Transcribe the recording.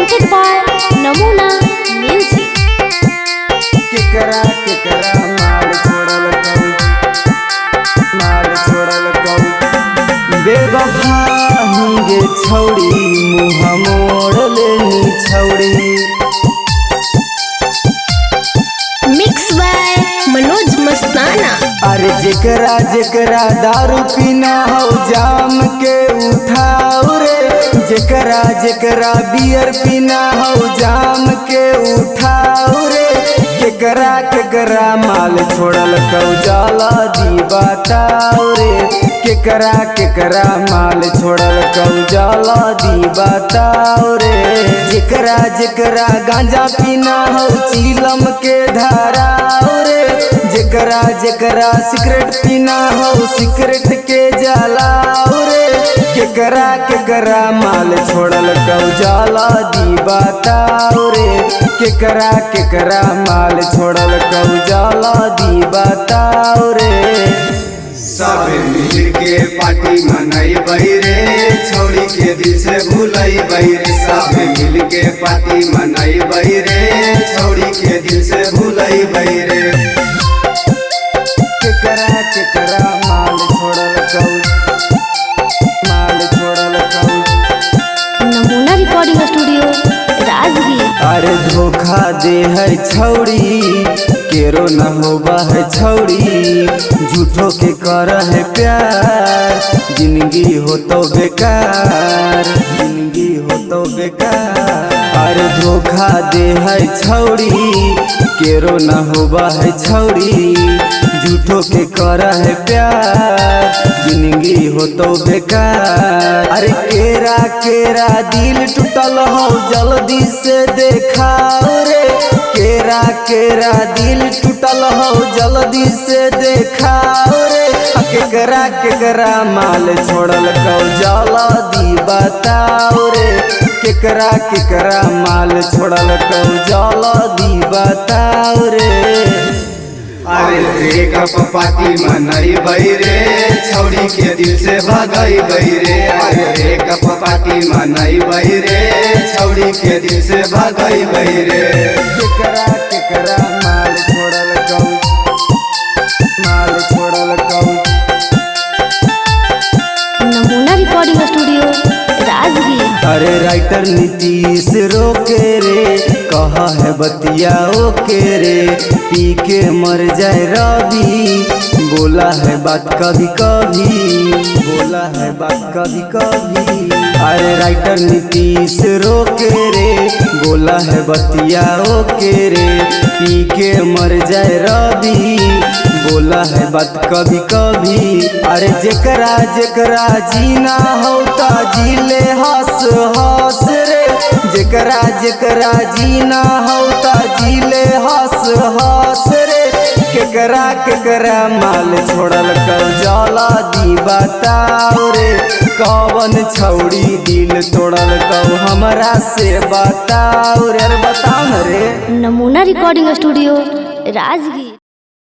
Presented by Namuna Music. केकरा केकरा माल छोड़ल कहू, माल छोड़ल कहू। बेवफा गे छौड़ी, मुँह मोड़ लेनी छौड़ी। Mixed by Manoj Mastana. अरे जेकरा जेकरा दारू पीना हो जाम के उठाओ रे, जेकरा जेकरा बियर पीना हो जाम के उठाओ रे। केकरा केकरा माल छोड़ल कौ जाला दी बताओ रे, केकरा केकरा माल छोड़ल कौ जाला दी बताओ रे। जेकरा जेकरा गांजा पीना हो चीलम के धाराओ रे, जेकरा जेकरा सिगरेट पीना हो सिगरेट के जलाओ रे। केकरा केकरा माल छोड़ल कौ जाला दी बताओ रे, केकरा केकरा माल छोड़ल कौ जाला दी बताओ रे। सब मिल के पार्टी मनैबै रे, छौड़ी के दिल से भूलैबै रे। सब मिल के पार्टी मनैबै रे, छौड़ी के दिल से भूलैबै रे। केकरा केकरा माल छोड़ल कौ, माल छोड़ल कौ। Namuna Recording Studio, Rajgir. अरे धोखा दे है छौड़ी, केरो न होबा है छौड़ी। झूठो के कर है प्यार, जिंदगी हो तो बेकार, जिंदगी हो तो बेकार। अरे धोखा दे है छौड़ी, केरो न होबा है छौड़ी। झूठो के कर है प्यार, जिंदगी हो तो बेकार। अरे केरा केरा दिल टूटल हो जल्दी से देखाओ रे, केरा केरा दिल टूटल हो जल्दी से देखाओ रे। आ केकरा केकरा माल छोड़ल कौ जाला दी बताओ रे, केकरा केकरा माल छोड़ल कौ जाला दी बताओ रे। अरे ब्रेकअप पार्टी मनैबै रे, छौड़ी के दिल से भगैबै रे। अरे ब्रेकअप पार्टी मनैबै रे, छौड़ी के दिल से भगैबै रे। केकरा केकरा माल छोड़ल कौ, माल छोड़ल कौ। Namuna Recording Studio, Rajgir. अरे राइटर नीतीश रोके रे, कहा है बतिया ओके रे। पी के मर जाए रवि, बोला है बात कभी कभी, बोला है बात कभी कभी। अरे राइटर नीतीश रोके रे, बोला है बतिया ओके रे। पी के मर जाए रवि, बोला है बात कभी कभी। अरे जेकरा जेकरा जीना हो ता जीले हंस हंस रे, जेकरा जेकरा जीना हो ता जीले हंस हंस रे। केकरा केकरा माल छोड़ल कौ जाला दी बताओ रे, कौन छौड़ी दिल तोड़ल कौ हमरा से बताओ रे। अरे बताओ न रे। Namuna Recording Studio, Rajgir.